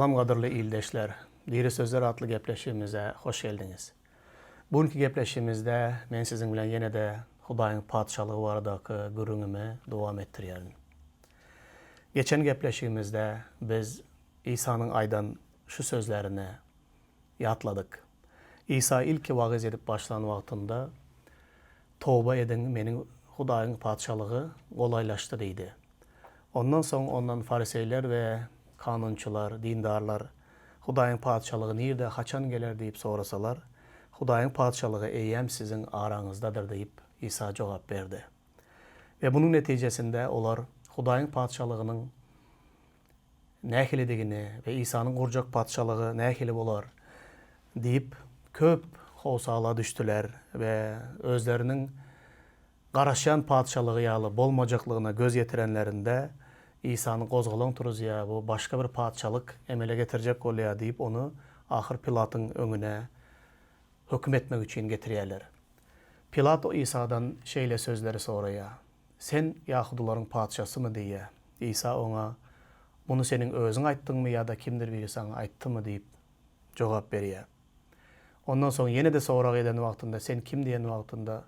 Salam gadyrly ildeşler! Diri sözler atly gepleşigimize hoş geldiňiz. Bu günki gepleşigimizde men siziň bilen ýene-de Hudaýyň Patyşalygy baradaky gürrüňimi dowam etdirýärin. Geçen gepleşigimizde biz Isanyň aýdan şu sözlerini ýatladyk. Isa ilki wagyz edip başlan wagtynda, Toba ediň, meniň Hudaýyň Patyşalygy golaýlaşdy diýdi. Ondan soň ondan fariseýler we kanunçylar, dindarlar, Hudaýyň Patyşalygy nirde, haçan geler diýip sorasalar, Hudaýyň Patyşalygy eýýäm siziň araňyzdadyr diýip, Isa jogap berdi. We munuň netijesinde olar Hudaýyň Patyşalygynyň nähilidigini we Isanyň gurjak Patyşalygy nähili bolar diýip, köp howsala düşdüler we özleriniň garaşýan patyşalygy ýaly bolmajaklygyna göz ýetirenlerinde, Isany gozgalaň turuzýar, bu başga bir patyşalyk emele getirjek bolýar diýip, ony ahyr Pilatyň öňüne höküm etmek üçin getirýärler. Pilat Isadan şeýle sözleri soraýar, Sen ýahudylaryň patyşasymy? diýýär. Isa oňa, Muny seniň özüň aýtdyňmy ýa-da kimdir biri saňa aýtdymy? diýip jogap berýär. Ondan soň ýene-de sorag eden wagtynda, Sen kim diýen wagtynda,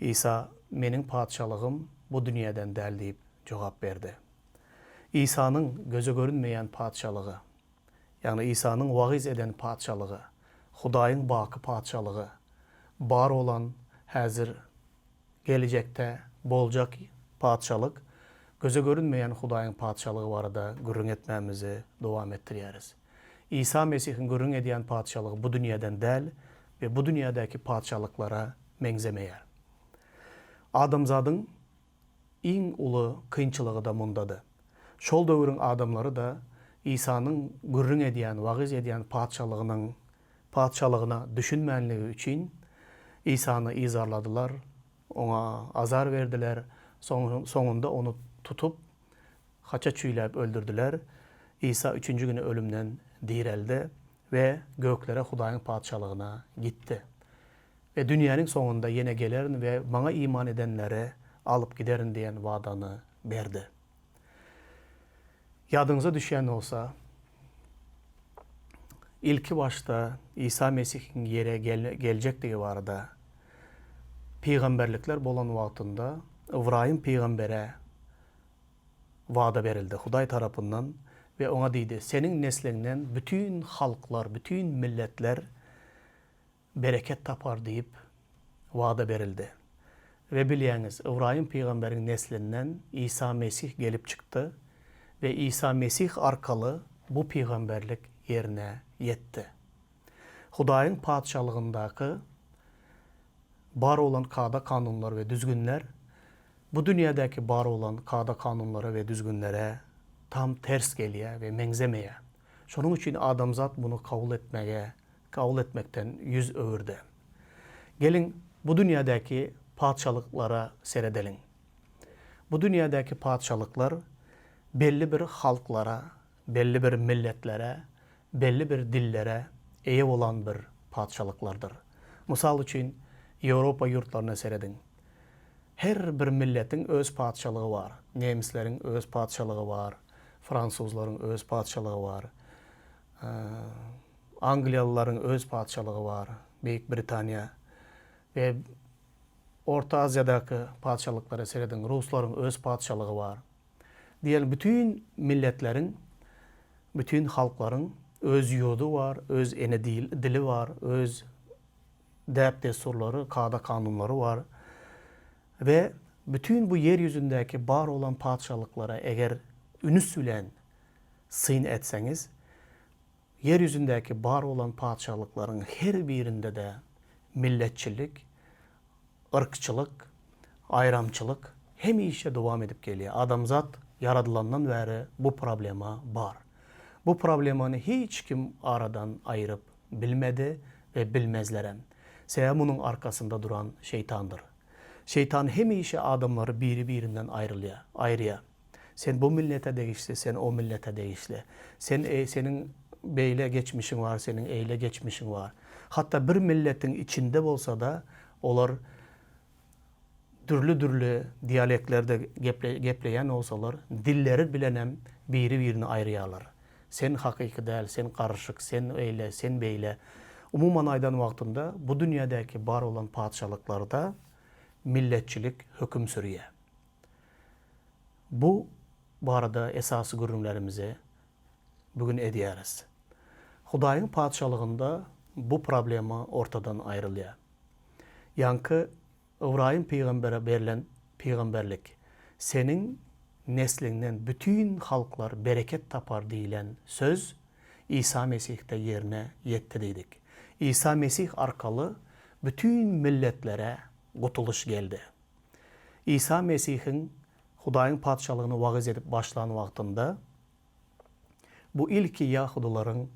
Isa, Meniň Patyşalygym bu dünýäden däl diýip jogap berdi. Isanyň göze görünmeýän Patyşalygy, ýagny Isanyň wagyz eden Patyşalygy, Hudaýyň baky Patyşalygy, bar bolan, häzir, gelejekde boljak Patyşalyk, göze görünmeýän Hudaýyň Patyşalygy barada gürrüň etmämizi dowam etdirýäris. Isa Mesihiň gürrüň edýän Patyşalygy bu dünýäden däl we bu dünýädäki patyşalyklara meňzemeýär. Adamzadyň iň uly kynçylygy-da mundady. Şol döwrüň adamlary-da Isanyň gürrüň edýän, wagyz edýän Patyşalygynyň Patyşalygyna düşünmänligi üçin Isany yzarladylar, Oňa azar berdiler, soňunda Ony tutup, haça çüýläp öldürdiler. Isa üçünji güni ölümden direldi we göklere Hudaýyň Patyşalygyna gitdi. We dünýäniň soňunda ýene gelerin we Maňa iman edenleri alyp giderin diýen wadany berdi. Ýadyňyza düşýän bolsa, ilki başda Isa Mesihiň ýere geljekdigi barada pygamberlikler bolan wagtynda Ybraýym pygambere wada berildi Hudaý tarapyndan we oňa diýdi, Seniň nesliňden bütin halklar, bütin milletler bereket tapar diýip wada berildi. We bilýäňiz, Ybraýym pygamberiň neslinden Isa Mesih gelip çykdy we Isa Mesih arkaly bu pygamberlik ýerine ýetdi. Hudaýyň Patyşalygyndaky bar bolan kada-kanunlar we düzgünler bu dünýädäki bar bolan kada-kanunlara we düzgünlere tam ters gelýär we meňzemeýär. Şonuň üçin adamzat muny kabul etmege kabul etmekden ýüz öwürdi. Geliň, bu dünýädäki patyşalyklara seredeliň. Bu dünýädäki patyşalyklar belli bir halklara, belli bir milletlere, belli bir dillere eýe bolan bir patyşalyklardyr. Mysal üçin, Ýewropa ýurtlaryna serediň. Her bir milletiň öz patyşalygy bar. Nemisleriň öz patyşalygy bar, fransuzlaryň öz patyşalygy bar. Angliýalylaryň öz patyşalygy bar, Beýik Britaniýa we Orta Aziýadaky patyşalyklara serediň, ruslaryň öz patyşalygy bar. Diýeli bütin milletleriň, bütin halklaryň öz ýurdy bar, öz ene dili bar, öz däp-dessurlary, kada-kanunlary bar. We bütin bu ýer ýüzündäki bar bolan patyşalyklara eger ünüs bilen syn etseňiz, Ýer ýüzündäki bar bolan patyşalyklaryň her birinde-de milletçilik, yrkçylyk, aýramçylyk hemişe dowam edip gelýär. Adamzat ýaradylandan bäri bu problema bar. Bu problemany hiç kim aradan aýryp bilmedi we bilmezlerem. Sebäbi munuň arkasynda duran şeýtandyr. Şeýtan hemişe adamlary biri-birinden aýrylýar, aýyrýar. Sen bu millete degişli, sen o millete degişli. Sen seniň beýle geçmişiň bar, seniň eýle geçmişiň bar. Hatda bir milletiň içinde bolsa-da, olar dürli-dürli dialektlerde gepleýän bolsalar, dilleri bilenem biri-birini aýyrýarlar. Sen hakyky däl, sen garyşyk, sen eýle, sen beýle. Umuman aýdan wagtynda bu dünýädäki bar bolan patyşalyklarda milletçilik höküm sürýär. Bu barada esasy gürrüňlerimizi bu gün edýäris. Hudaýyň Patyşalygynda bu problema ortadan aýrylýar. Ýaňky Ybraýym pygambere berlen pygamberlik, Seniň nesliňden bütin halklar bereket tapar diýlen söz Isa Mesihde ýerine ýetdi diýdik. Isa Mesih arkaly bütin milletlere gutulyş geldi. Isa Mesihiň Hudaýyň Patyşalygyny wagyz edip başlan wagtynda, bu ilki ýahudylaryň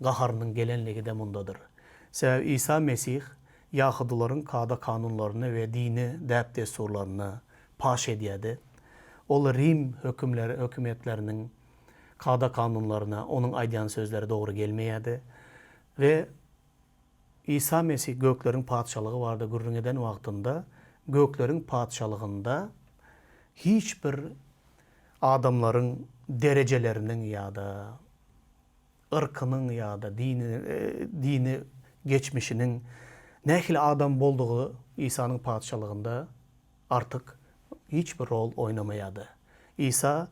gaharynyň gelenligi-de mundadyr. Sebäbi Isa Mesih ýahudylaryň kada-kanunlaryny we dini däp-dessurlaryny paş edýärdi. Ol Rim hökümleri, hökümetleriniň kada-kanunlaryna onuň aýdýan sözleri dogry gelmeýärdi we Isa Mesih gökleriň Patyşalygy barada gürrüň eden wagtynda, gökleriň Patyşalygynda hiç bir adamlaryň derejeleriniň ýa-da yrkynyň ýa-da dini dini geçmişiniň nähili adam boldugy Isanyň Patyşalygynda artyk hiç bir rol oýnamaýardy. Isa,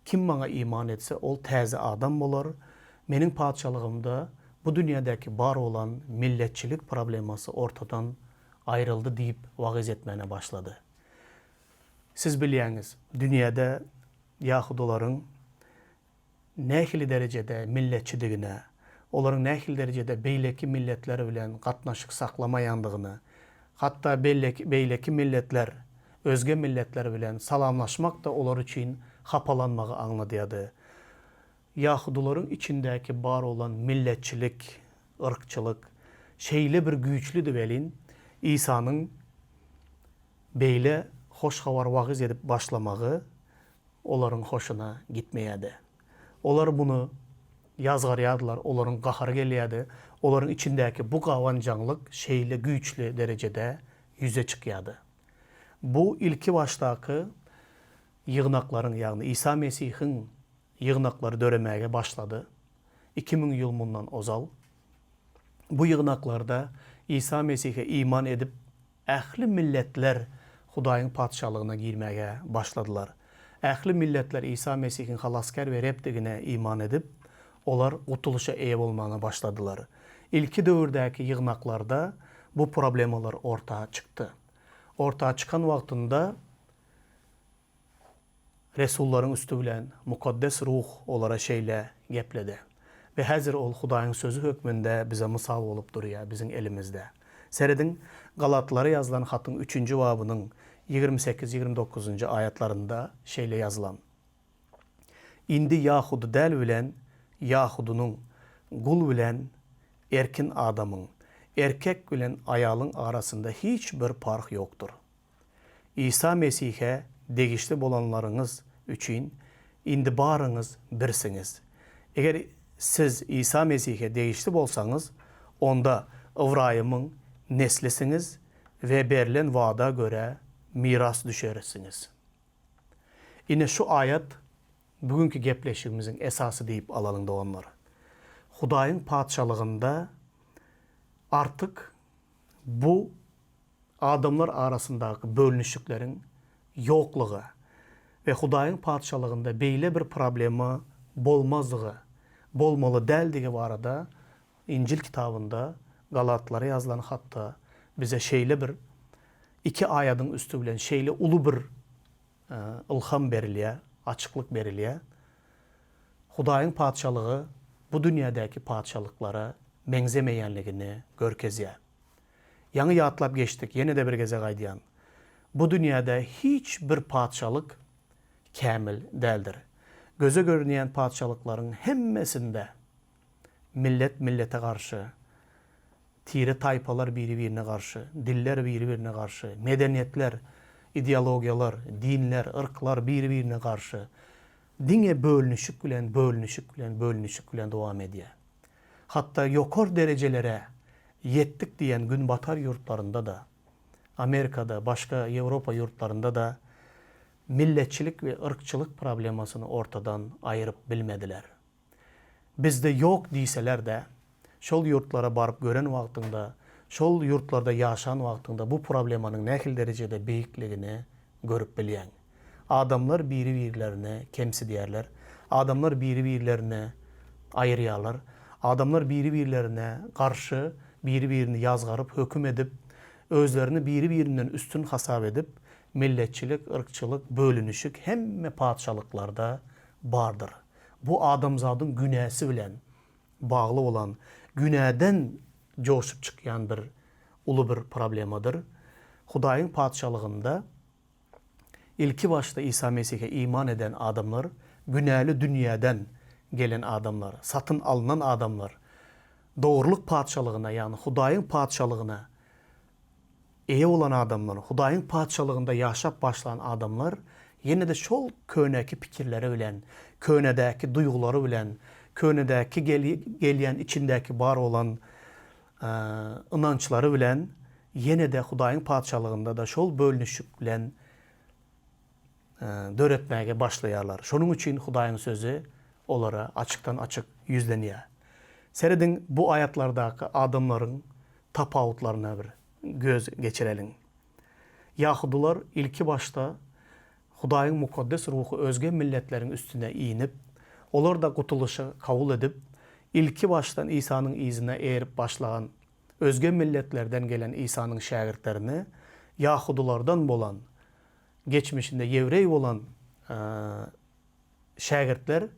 Kim maňa iman etse, ol täze adam bolar, Meniň Patyşalygymda bu dünýädäki bar bolan milletçilik problemasy ortadan aýryldy diýip wagyz etmäne başlady. Siz bilýäňiz, dünýäde ýahudylaryň nähili derejede milletçidigine, olaryň nähili derejede beýleki milletler bilen gatnaşyk saklamaýandygyny, hatda beýleki milletler, özge milletler bilen salamlaşmak-da olar üçin hapalanmagy aňladýardy. Ýahudylaryň içindäki bar bolan milletçilik, yrkçylyk şeýle bir güýçlüdi welin, Isanyň beýle hoş habary wagyz edip başlamagy olaryň hoşuna gitmeýärdi. Olar muny ýazgarýardylar, olaryň gahary gelýärdi. Olaryň içindäki bu gabanjaňlyk şeýle güýçli derejede ýüze çykýardy. Bu ilki başdaky ýygnaklaryň, ýagny Isa Mesihiň ýygnaklary döremäge başlady. 2000 ýyl mundan ozal. Bu ýygnaklarda Isa Mesihe iman edip Ähli milletler Hudaýyň Patyşalygyna girmäge başladylar. Ähli milletler Isa Mesihiň Halasgär we Rebdigine iman edip, olar gutulyşa eýe bolmaga başladylar. Ilki döwürdäki ýygnaklarda bu problemalar orta çykdy. Orta çykan wagtynda Resullaryň üsti bilen Mukaddes Ruh olara şeýle gepledi. We häzir ol Hudaýyň Sözi hökmünde bize mysal bolup durýar, biziň elimizde. Serediň, Galatlara ýazylan hatyň üçünji babynyň 28, 29-njy aýatlarynda şeýle ýazylan, Indi ýahudy däl bilen ýahudynyň, gul bilen erkin adamyň, erkek bilen aýalyň arasynda hiç bir parh ýokdur. Isa Mesihe degişli bolanlaryňyz üçin indi baryňyz birsiňiz. Eger siz Isa Mesihe degişli bolsaňyz, onda Ybraýymyň neslisiňiz we berlen wada görä mirasdüşerisiňiz. Ine şu aýat bu günki gepleşigimiziň esasy diýip alalyň doganlar. Hudaýyň Patyşalygynda artyk bu adamlar arasyndaky bölünişikleriň ýoklugy we Hudaýyň Patyşalygynda beýle bir problema bolmazlygy, bolmaly däldigi barada Injil kitabynda Galatlara ýazylan hatda bize şeýle bir iki aýadyň üsti bilen şeýle uly bir ylham berilýär, açyklyk berilýär. Hudaýyň Patyşalygy bu dünýädäki patyşalyklara meňzemeýänligini görkezýär. Ýaňy ýatlap geçdik, ýene-de bir gezek aýdýan. Bu dünýäde hiç bir patyşalyk kämil däldir. Göze görünýän patyşalyklaryň hemmesinde millet millete garşy, tire-taýpalar biri-birine garşy, diller biri-birine garşy, medeniýetler, ideologiýalar, dinler, yrklar biri-birine garşy diňe bölünişik bilen, bölünişik bilen, bölünişik bilen dowam edýär. Hatda ýokary derejelere ýetdik diýen günbatar ýurtlarynda-da, Amerikada, başga Ýewropa ýurtlarynda-da milletçilik we yrkçylyk problemasyny ortadan aýyryp bilmediler. Bizde ýok diýseler-de, şol ýurtlara baryp gören wagtyňda, şol ýurtlarda ýaşan wagtyňda bu problemanyň nähili derejede beýikligini görüp bilýäň. Adamlar biri-birlerini kemsidýärler, adamlar biri-birlerini aýyrýarlar, adamlar biri-birlerine garşy biri-birini ýazgaryp, höküm edip, özlerini biri-birinden üstün hasap edip, milletçilik, yrkçylyk, bölünişik hemme patyşalyklarda bardyr. Bu adamzadyň günäsi bilen bagly bolan, günäden joşup çykýan bir uly bir problemadyr. Hudaýyň Patyşalygynda ilki başda Isa Mesihe iman eden adamlar günäli dünýäden gelen adamlar, satyn alnan adamlar, dogrulyk Patyşalygyna, ýagny Hudaýyň Patyşalygyna eýe bolan adamlar, Hudaýyň Patyşalygynda ýaşap başlan adamlar ýene-de şol köneki pikirleri bilen, könedäki duýgulary bilen, könedäki gelýän içindäki bar bolan ynançlary bilen ýene-de Hudaýyň Patyşalygynda-da şol bölünişik bilen döretmäge başlaýarlar. Şonuň üçin Hudaýyň Sözi olara açykdan-açyk ýüzlenýär. Serediň, bu aýatlardaky adamlaryň tapawutlaryna bir göz geçireliň. Ýahudylar ilki başda Hudaýyň mukaddes ruhy özge milletleriň üstüne inip, olar-da gutulyşy kabul edip, ilki başdan Isanyň yzyna erip başlagan özge milletlerden gelen Isanyň şägirtlerini ýahudylardan bolan, geçmişinde ýewreý bolan şägirtler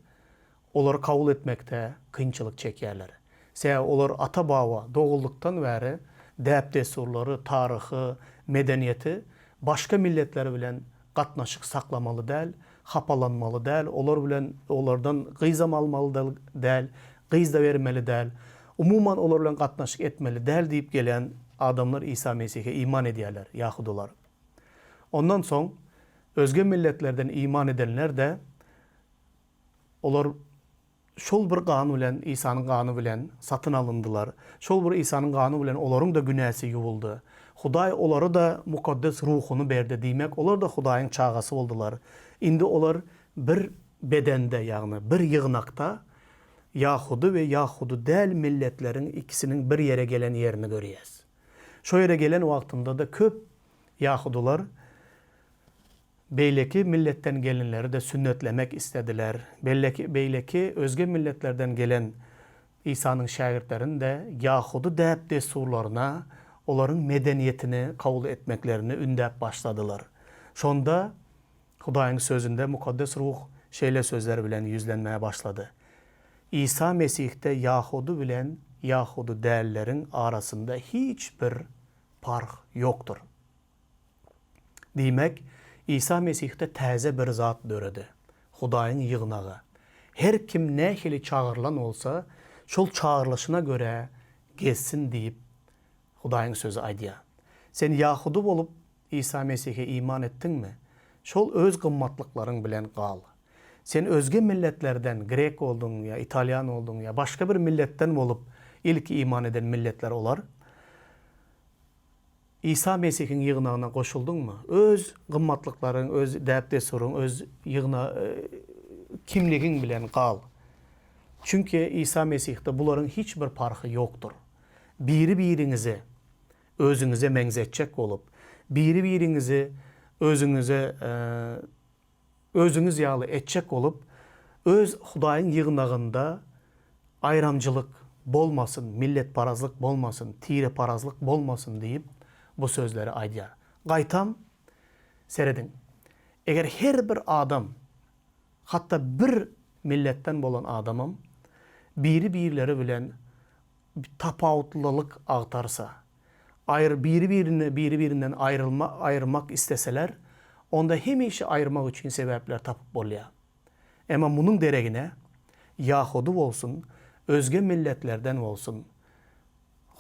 olary kabul etmekde kynçylyk çekýärler. Sebäbi olar ata-baba doguldykdan bäri däp-dessurlary, taryhy, medeniýeti başga milletler bilen gatnaşyk saklamaly däl, hapalanmaly däl, olar bilen olardan gyzam almaly däl, gyz-da bermeli däl, umuman olar bilen gatnaşyk etmeli däl diýip gelýän adamlar Isa Mesihe iman edýärler, ýahudylar. Ondan soň özge milletlerden iman edenler-de olar şol bir gan bilen, Isanyň gany bilen satyn alyndylar. Şol bir Isanyň gany bilen olaryň-da günäsi ýuwuldy. Hudaý olara-da mukaddes ruhuny berdi, diýmek, olar-da Hudaýyň çagasy boldular. Indi olar bir bedende, ýagny bir ýygnakda ýahudy we ýahudy däl milletleriň ikisiniň bir ýere gelen ýerini görýäs. Şo ýere gelen wagtynda-da köp ýahudylar beýleki milletden gelenleri-de sünnetlemek islediler. Belleki, beýleki özge milletlerden gelen Isanyň şägirtlerini-de ýahudy däp-dessurlaryna, olaryň medeniýetini kabul etmeklerini ündäp başladylar. Şonda Hudaýyň Sözünde Mukaddes Ruh şeýle sözler bilen ýüzlenmäge başlady, Isa Mesihde ýahudy bilen ýahudy dälleriň arasynda hiç bir parh ýokdur. Diýmek, Isa Mesihde täze bir zat döredi, Hudaýyň ýygnagy. Her kim nähili çagyrylan bolsa, şol çagyrylyşyna görä gezsin diýip, Hudaýyň Sözi aýdýar. Sen ýahudy bolup, Isa Mesihe iman etdiňmi? Şol öz gymmatlyklaryň bilen gal. Sen özge milletlerden, grek bolduň ýa italýan bolduň ýa başga bir milletden bolup, ilki iman eden milletler olar. Isa Mesihiň ýygnagyna goşuldyňmy? Öz gymmatlyklaryň, öz däp-dessuryň, öz ýygna kimligiň bilen gal. Çünki Isa Mesihde bularyň hiç bir parhy ýokdur. Biri-biriňizi özüňize meňzetjek bolup, biri-biriňizi özüňize özüňiz ýaly etjek bolup, öz Hudaýyň ýygnagynda aýramjylyk bolmasyn, milletparazlyk bolmasyn, tireparazlyk bolmasyn diýip, bu sözleri aýdýar. Gaýtam, serediň, eger her bir adam, hatda bir milletden bolan adamam biri-birleri bilen tapawutlylyk agtarsa, aýry biri-birini biri-birinden aýrylma aýyrmak isleseler, onda hemişe aýyrmak üçin sebäpler tapyp bolýar. Emma munuň deregine, ýahudy bolsun, özge milletlerden bolsun,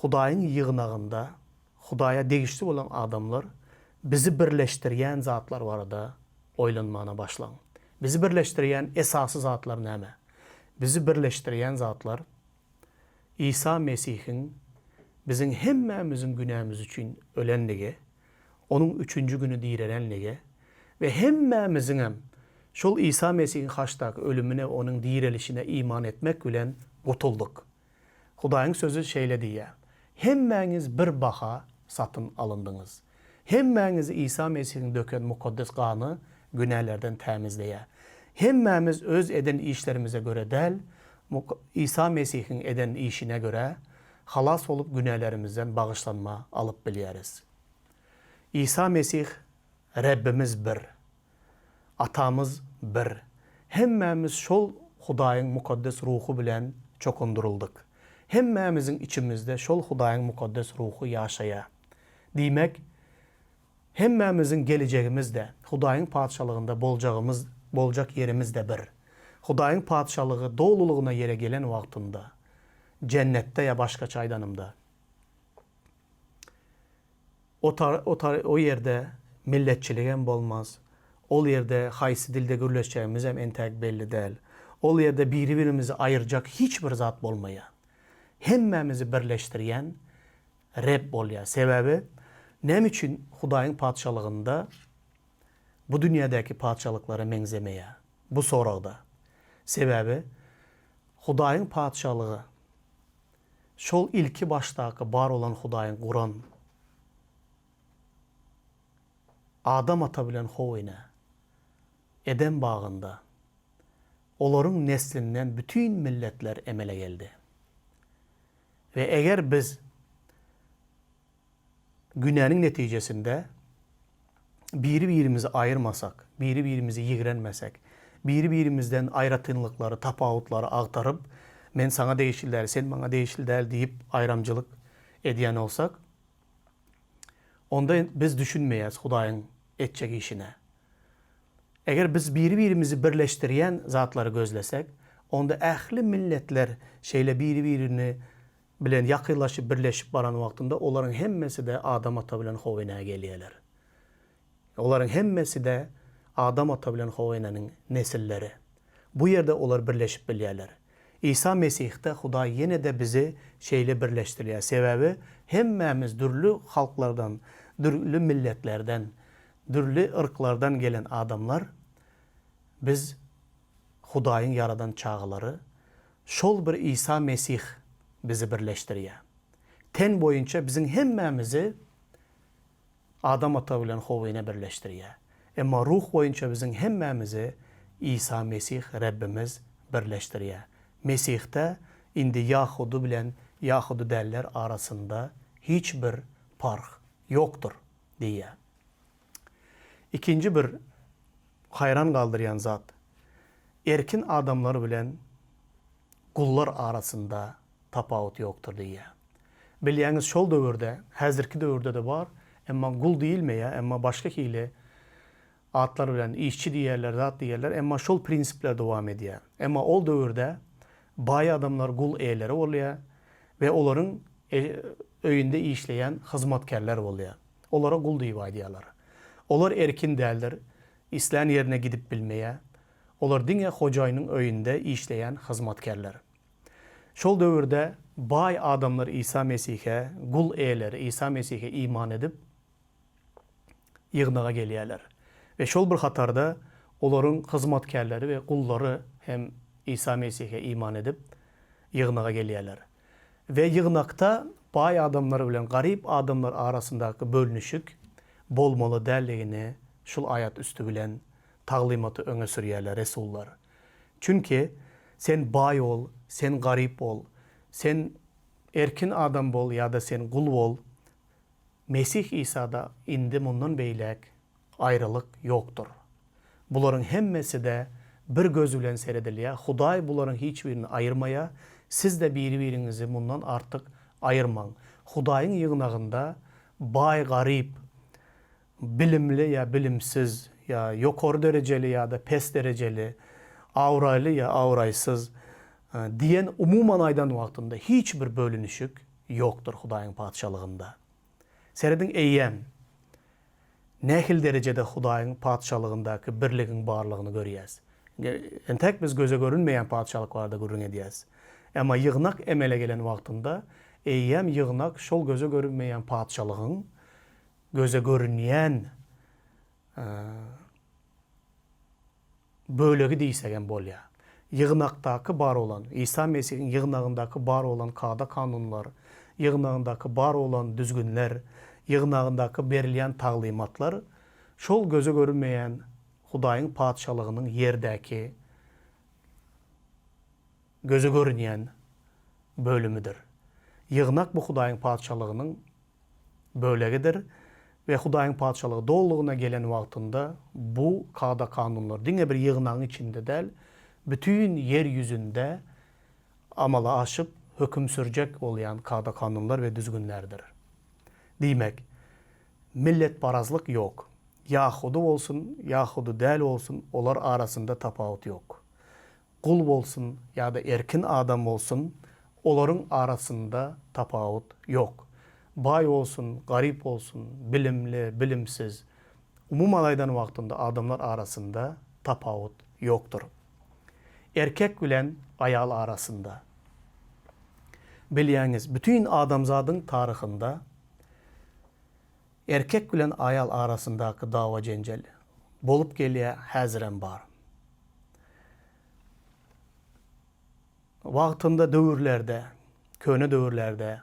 Hudaýyň ýygnagynda Hudaýa degişli bolan adamlar bizi birleşdirýän zatlar barada oýlanmana başlaň. Bizi birleşdirýän esasy zatlar näme? Bizi birleşdirýän zatlar Isa Mesihiň biziň hemmämiziň günämiz üçin ölenligi, Onuň üçünji güni direlenligi we hemmämiziňem. Şol Isa Mesihiň haçdaky ölümine we Onuň direlişine iman etmek bilen gutuldyk. Hudaýyň Sözi şeýle diýýär, Hemmäňiz bir baha satyn alyndyňyz. Hemmäňizi Isa Mesihiň döken mukaddes gany günälerden tämizleýär. Hemmämiz öz eden işlerimize görä däl, Isa Mesihiň eden işine görä halas bolup günälerimizden bagyşlanma alyp bilýäris. Isa Mesih Rebbimiz bir. Atamyz bir. Hemmämiz şol Hudaýyň Mukaddes Ruhy bilen çokundyryldyk. Hemmämiziň içimizde şol Hudaýyň Mukaddes Ruhy ýaşaýar. Diýmek, hemmämiziň gelejegimiz-de, Hudaýyň Patyşalygynda boljagymyz, boljak ýerimiz-de bir. Hudaýyň Patyşalygy dolulygyna ýere gelen wagtynda, Jennetde ýa başgaça aýdanymda, O tar, o tar, o ýerde milletçiligem bolmaz. Ol ýerde haýsy dilde gürleşjegimizem entäk belli däl. Ol ýerde biri-birimizi aýyrjak hiç bir zat bolmaýar. Hemmämizi birleşdirýän Reb bolýar. Sebäbi näme üçin Hudaýyň Patyşalygynda bu dünýädäki patyşalyklara meňzemeýär? Bu soragda. Sebäbi Hudaýyň Patyşalygy Şol ilki başdaky bar bolan Hudaýyň guran Adam ata bilen How ene Edem bagynda olaryň neslinden bütin milletler emele geldi. We eger biz Günäniň netijesinde biri-birimizi aýyrmasak, biri-birimizi ýigrenmesek, biri-birimizden aýratynlyklary, tapawutlary agtaryp, men saňa degişli däl, sen maňa degişli däl diýip aýramjylyk edýän bolsak, onda biz düşünmeýäs Hudaýyň etjek işine. Eger biz biri-birimizi birleşdirýän zatlary gözlesek, onda ähli milletler şeýle biri-birini bilen ýakynlaşyp birleşip baran wagtynda olaryň hemmesi-de Adam ata bilen How enä gelýärler. Olaryň hemmesi-de Adam ata bilen How enäniň nesilleri. Bu ýerde olar birleşip bilýärler. Isa Mesihde Hudaý ýene-de bizi şeýle birleşdirýär. Sebäbi hemmämiz dürli halklardan, dürli milletlerden, dürli yrklardan gelen adamlar. Biz Hudaýyň ýaradan çagalary. Şol bir Isa Mesih bizi birleşdirýär. Ten boýunça biziň hemmämizi Adam ata bilen How ene birleşdirýär. Emma ruh boýunça biziň hemmämizi Isa Mesih Rebbimiz birleşdirýär. Mesihde indi ýahudy bilen ýahudy däller arasynda hiç bir parh ýokdur diýýär. Ikinji bir haýran galdyrýan zat, erkin adamlar bilen gullar arasynda tapawut ýokdur diýýär. Bilýäňiz şol döwürde, häzirki döwürde-de bar, emma gul diýilmeýär, emma başga hili atlar bilen işçi diýýärler, zat diýýärler, emma şol prinsipler dowam edýär. Emma ol döwürde baý adamlar gul eýeleri bolýar we olaryň öýünde işleýän hyzmatkärler bolýar. Olara gul diýip aýdýarlar. Olar erkin däldir, islän ýerine gidip bilmeýär. Olar diňe hojaýynyň öýünde işleýän hyzmatkärler. Şol döwürde baý adamlar Isa Mesihe, gul eýeleri Isa Mesihe iman edip, ýygnaga gelýärler. We şol bir hatarda olaryň hyzmatkärleri we gullary hem Isa Mesihe iman edip, ýygnaga gelýärler. We ýygnakda baý adamlar bilen garyp adamlar arasyndaky bölünişik bolmaly däldigini şul aýat üsti bilen taglymaty öňe sürýärler resullar. Çünki sen baý bol, sen garyp bol, sen erkin adam bol ýa-da sen gul bol, Mesih Isada indi mundan beýläk aýralyk ýokdur. Bularyň hemmesi-de bir göz bilen seredilýär, Hudaý bularyň hiç birini aýyrmaýar, siz-de biri-biriňizi mundan artyk aýyrmaň. Hudaýyň ýygnagynda baý-garyp, bilimli ýa bilimsiz, ýa ýokary derejeli ýa-da pes derejeli, abraýly ýa abraýsyz diýen umuman aýdan wagtynda hiç bir bölünişik ýokdur Hudaýyň Patyşalygynda. Serediň eýýäm nähili derejede Hudaýyň Patyşalygyndaky birligiň barlygyny görýäs. Entek biz göze görünmeýän Patyşalyk barada gürrüň edýäs. Emma ýygnak emele gelen wagtynda eýýäm ýygnak şol göze görünmeýän Patyşalygyň göze görünýän. bölegi diýsegem bolýar. Ýygnakdaky bar bolan, Isa Mesihiň ýygnagyndaky bar bolan kada-kanunlar, ýygnagyndaky bar bolan düzgünler, ýygnagyndaky berilýän taglymatlar şol göze görünmeýän Hudaýyň Patyşalygynyň ýerdäki göze görünýän bölümidir. Ýygnak bu Hudaýyň Patyşalygynyň bölegidir we Hudaýyň Patyşalygy dolulygyna gelen wagtynda bu kada-kanunlar diňe bir ýygnagyň içinde däl, bütin ýer ýüzünde amala aşyp, höküm sürjek bolýan kada-kanunlar we düzgünlerdir. Diýmek, milletparazlyk ýok. Ýahudy bolsun, ýahudy däl bolsun, olar arasynda tapawut ýok. Gul bolsun ýa-da erkin adam bolsun, olaryň arasynda tapawut ýok. Baý bolsun, garyp bolsun, bilimli, bilimsiz, umuman aýdan wagtynda adamlar arasynda tapawut ýokdur. Erkek bilen aýal arasynda. Bilýäňiz, bütin adamzadyň taryhynda erkek bilen aýal arasyndaky dawa-jenjel bolup gelýär, häzirem bar. Wagtynda döwürlerde, köne döwürlerde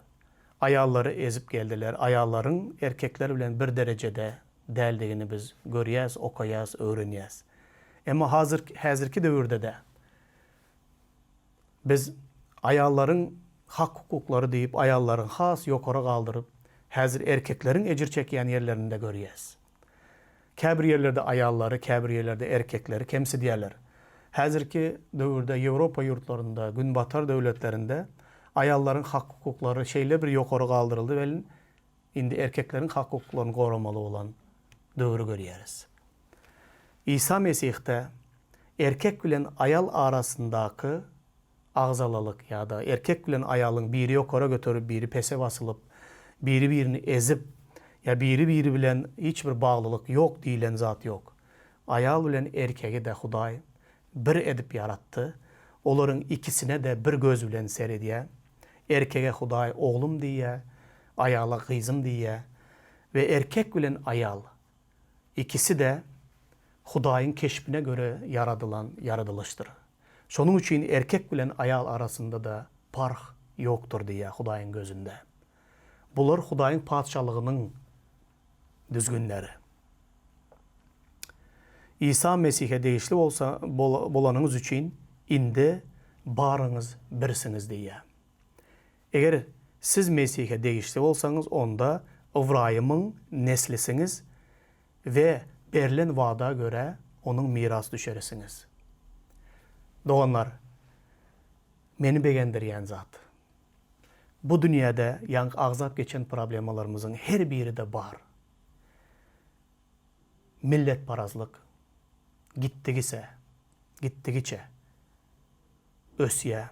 aýallary ezip geldiler. Aýallaryň erkekler bilen bir derejede däldigini biz görýäs, okaýas, öwrenýäs. Emma hazir häzirki döwürde-de biz aýallaryň hak-hukuklary diýip aýallaryň has ýokary galdyryp, häzir erkekleriň ejir çekýän ýerlerini-de görýäs. Käbir ýerlerde aýallary, käbir ýerlerde erkekleri kemsidýärler. Häzirki döwürde Ýewropa ýurtlarynda, Günbatar döwletlerinde aýallaryň hak-hukuklary şeýle bir ýokary galdyryldy welin, indi erkekleriň hak-hukuklaryny goramaly bolan döwri görýäris. Isa Mesihde erkek bilen aýal arasyndaky agzalalyk ýa-da erkek bilen aýalyň biri ýokara göterip, biri pese basylyp, biri-birini ezip, ýa biri-biri bilen hiç bir baglylyk ýok diýlen zat ýok. Aýal bilen erkegi-de Hudaý bir edip ýaratdy. Olaryň ikisine-de bir göz bilen seredýär. Erkege Hudaý oglum diýýär, aýala gyzym diýýär. We erkek bilen aýal ikisi-de Hudaýyň keşbine göre ýaradylan ýaradylyşdyr. Şonuň üçin erkek bilen aýal arasynda-da parh ýokdur diýýär Hudaýyň gözünde. Bular Hudaýyň Patyşalygynyň düzgünleri. Isa Mesihe degişli bolsa bolanyňyz üçin indi baryňyz birsiňiz diýýär. Eger siz Mesihe degişli bolsaňyz onda Ybraýymyň neslisiňiz we berlen wada görä onuň mirasdüşerisiňiz. Doganlar, meni begendirýän zat, bu dünýäde ýaňky agzap geçen problemalarymyzyň her biri-de bar. Milletparazlyk gitdigise, gitdigiçe ösýär.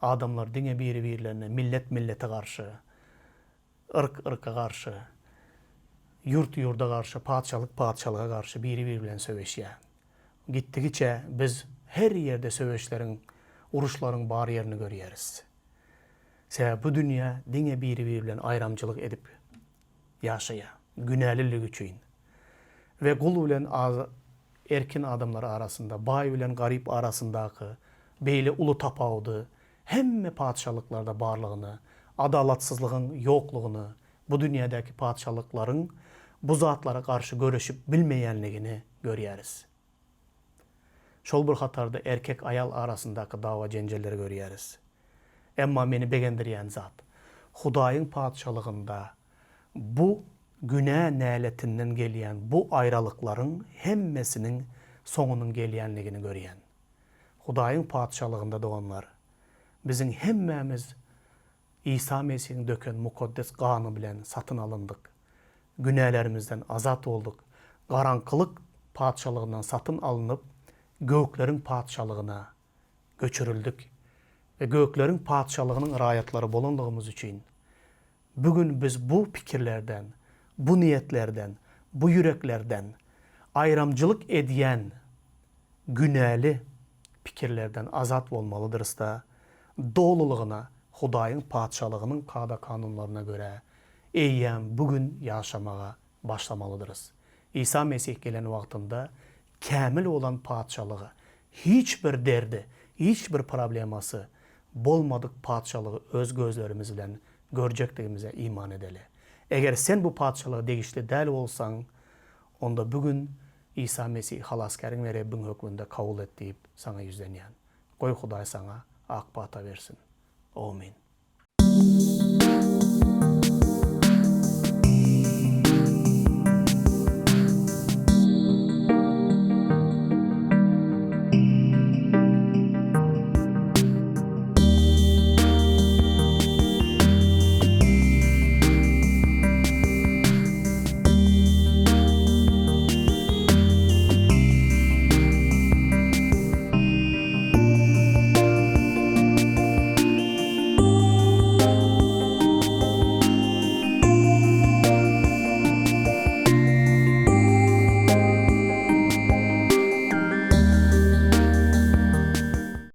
Adamlar diňe biri-birlerine, millet millete garşy, Yrk yrka garşy, ýurt ýurda garşy, patyşalyk patyşalyga garşy biri-biri bilen söweşýär. Gitdigiçe biz her ýerde söweşleriň, uruşlaryň bar ýerini görýäris. Sebäbi bu dünýä diňe biri-biri bilen aýramçylyk edip ýaşaýar, günäliligi üçin. We gul bilen erkin adamlar arasynda, baý bilen garyp arasyndaky beýle uly tapawudy hemme patyşalyklarda barlygyny, adalatsyzlygyň ýoklugyny, bu dünýädäki patyşalyklaryň bu zatlara garşy göreşip bilmeýänligini görýäris. Şol bir hatarda erkek-aýal arasyndaky dawa-jenjelleri görýäris. Emma meni begendirýän zat, Hudaýyň Patyşalygynda bu günä näletinden gelýän bu aýralyklaryň hemmesiniň soňunyň gelýänligini görýän. Hudaýyň Patyşalygynda doganlar, biziň hemmämiz Isa Mesihiň döken mukaddes gany bilen satyn alyndyk. Günälerimizden azat bolduk. Garaňkylyk patyşalygyndan satyn alnyp, gökleriň Patyşalygyna göçürildik. We gökleriň Patyşalygynyň raýatlary bolanlygymyz üçin, bu gün biz bu pikirlerden, bu niýetlerden, bu ýüreklerden, aýramjylyk edýän günäli pikirlerden azat bolmalydyrys-da, dolulygyna Hudaýyň Patyşalygynyň kada-kanunlaryna görä eýýäm bu gün ýaşamaga başlamalydyrys. Isa Mesih gelen wagtynda. Kämil bolan patyşalygy, hiç bir derdi, hiç bir problemasy bolmadyk patyşalygy öz gözlerimiz bilen görjekdigimize iman edeli. Eger sen bu patyşalyga degişli däl bolsaň, onda bu gün Isa Mesihi Halasgäriň we Rebbiň hökmünde kabul et diýip saňa ýüzlenýän. Goý Hudaý saňa ak pata bersin. Omyn.